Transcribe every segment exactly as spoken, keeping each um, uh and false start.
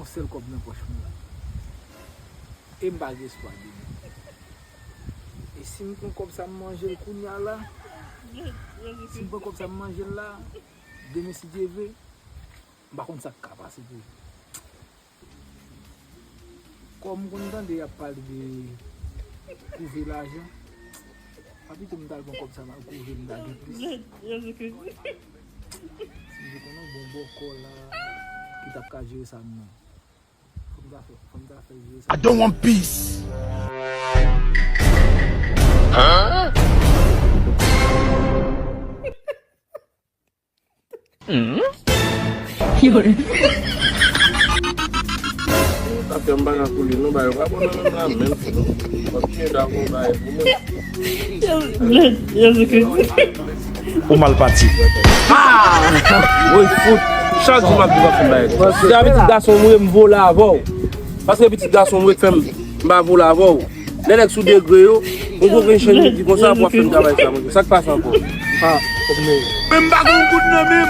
Yon sèl kòb nan pòch mwen la. E m pa gen espwa demen. E si m pran kòb sa m manje l kounye a la, si m pran kòb sa m manje l la, demen si Dye vle, m pa konn sa k ka pase pou li. Kòm m konn tande y ap pale de kouve lajan, pa pito m t al pran kòb sa m al kouve m ta gen plis. Si m te konnen yon bon bòkò la ki t ap ka jere sa m nan. Fò m ta fè, fò m ta fè jere sa. I don't want peace. Afè m pa ka koule non, ba yo pa bon nan menm la menm. Kontinye dakò ba yo pou mwen. Ou mal pati. Ah! Woy fout. Chak jou m ap di w ap fè bagay. Si se pitit gason m ye, m vole avè w. Paske pitit gason m ye k fè m, m pa vole avè w. Lè nèg sou degre yo, yon gwo grenn chenn li di konsa pou ap fè m travay sa, monchè. Sa k pase ankò? Ah, men m pa gen yon goud nan men m.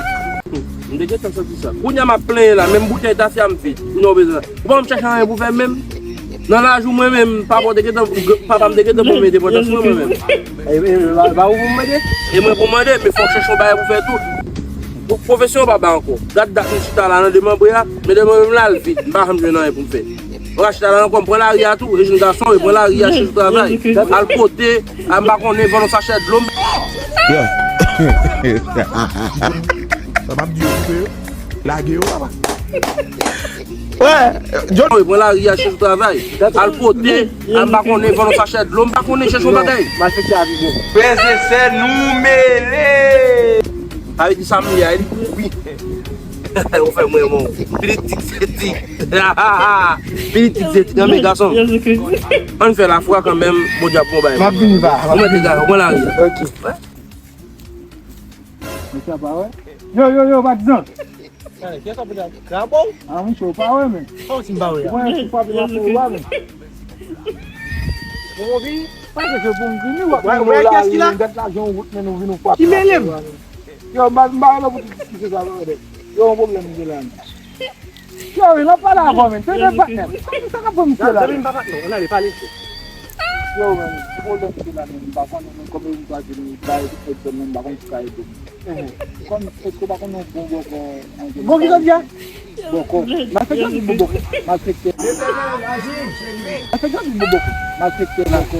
M te gentan santi sa. Kounye a m ap plenyen la, menm boutèy tafya m vid. Kounye a w bezwen. Ou pa menm chèche anyen pou fè menm. Nan laj ou mwen menm, papa w te gentan, papa m te gentan ban m endepandans mwen, mwen menm. E, e, ba, ba ou pou mande? E mwen pou mande, men fò w chèche yon bagay pou fè tou. Pwofesyon w pa bay ankò. Gad dat m chita la nan demanbre a, men demanbre m la al vid. M pa janm jwenn anyen pou m fè. Mwen ka chita la ankò, m pran lari a tou, e jenn gason, e pran lari a, chèche travay. Al pote, a m pa konnen, vann yon sachè dlo. Yo. Sa m ap di yo, koupe yo. Lage yo, papa. Wè, John. Mwen pran lari a, chèche travay. Al pote, a m pa konnen, vann yon sachè dlo, m pa konnen, chèche yon bagay. Malfektè a vin bon. Frè e sè, nou mele. Sa vle di sa m ye a, wi. Ou fè mwen bon. Pitit tik se tik. Pitit tik se tik, nan men gason. Ann fè lafwa kanmenm, Bondye ap bon bagay. M ap vini, pa. Ou mèt gason, pran lari a. Ok. Mesye pa wè. Yo, yo, yo, patizan. Kiyès ap vin la? Krabo? Ah, monchè, ou pa wè, men. Kòman si m pa wè a? Ou wè, si w pa vin la, ou pa wè, men. Bon, vini. Pa kesyon pou m vini, w ap mennen w la, ou gad lajan wout, men nou vin ou pa. Ki mele m? Yo, m pa, m pa wè lè pou tout diskisyon sa, wè, yo, yon pwoblèm m gen la, men. Yo, wi, m ap pale avè w, men. Tande patnè m. Sa k ap fè misye la? Zanmi m pa patnè w, ann ale pale, mesye. Yo, men, ti pwoblèm ki la, men, m pa konnen, men, kòman m pral di nou, bay egzanp, men, m pa konn si w ka ede m. Kòm, èske w pa konnen yon bon bòkò nan zòn? Bon, ki zòn sa? Bòkò. Malfektè di bon bòkò. Malfektè. Malfektè di bon bòkò. Malfektè bòkò.